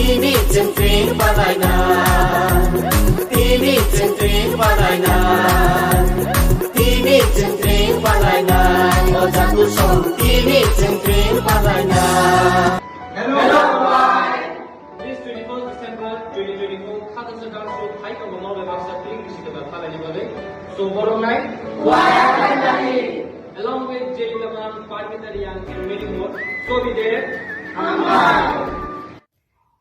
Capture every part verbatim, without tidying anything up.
Tini chwng train palaina. Tini chwng train palaina. Tini chwng train palaina. O jaku song. Tini chwng train palaina. Hello, This twenty-first December twenty twenty-four, Khatacha Dance Troupe, Phai Tongo Norway Baksa Tring Bisi Kwtal Phalani Bagwi. So, Borok Nai, Along with Jay Tamang, Parmita Riang, and many more. So be there.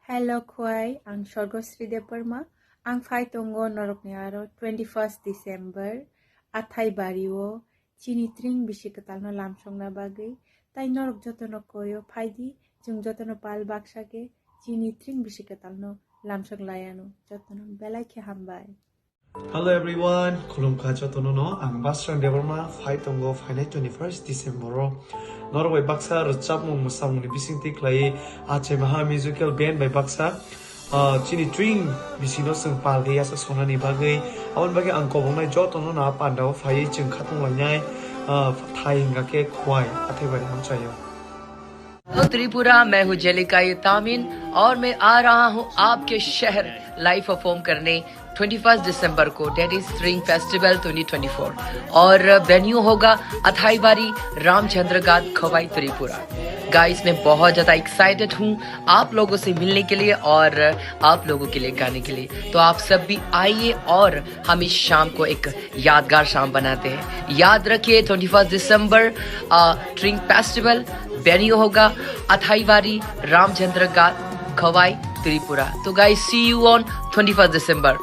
Hello khwai, ang Sorgosri Debbarma. Ang phai tongo norokni aro twenty-first December, Athai Bario, chini tring bisi kwtalno lamsokna bagwi. Tai norok jotono koyo phaidi, chwng jotono pal baksa khe chini tring bisi kwtalno lamsok laiano. Jotono belai khe hambai. Hello everyone, khulumkha jotono no, ang Basrang Debbarma, phai tongo phainai twenty-first December o. Norok bai baksa rwchapmung mwsamungni bisingtwi khlaiwi Achai Maha Musical Band bai baksa, ah, chini tring bisino chwng pal khe yasa sonani bagwi. Aboni bagwi ang koboknai jotono no a pandao phaiwi chwng khatunglainai, ah, thai hwnga khe khwai Athaibari hamchaio. Hello Tripura, मैं हूँ जेलिका ये तामिन और मैं आ रहा हूँ आपके शहर लाइव परफॉर्म करने ट्वेंटी फर्स्ट दिसंबर को, date is string festival twenty twenty four. और वेन्यू होगा अथाईबारी रामचंद्र घाट खवाई त्रिपुरा। गाइस, मैं बहुत ज़्यादा एक्साइटेड हूँ आप लोगों से मिलने के लिए और आप लोगों के लिए गाने के लिए। तो आप सब भी आइए और हम इस शाम को एक यादगार शाम बनाते हैं। याद रखिए, ट्वेंटी फर्स्ट दिसंबर, आ, ट्रिंग फेस्टिवल, वेन्यू होगा अथाईवारी रामचंद्र घाट, खवाई, त्रिपुरा। तो guys, see you on twenty first December.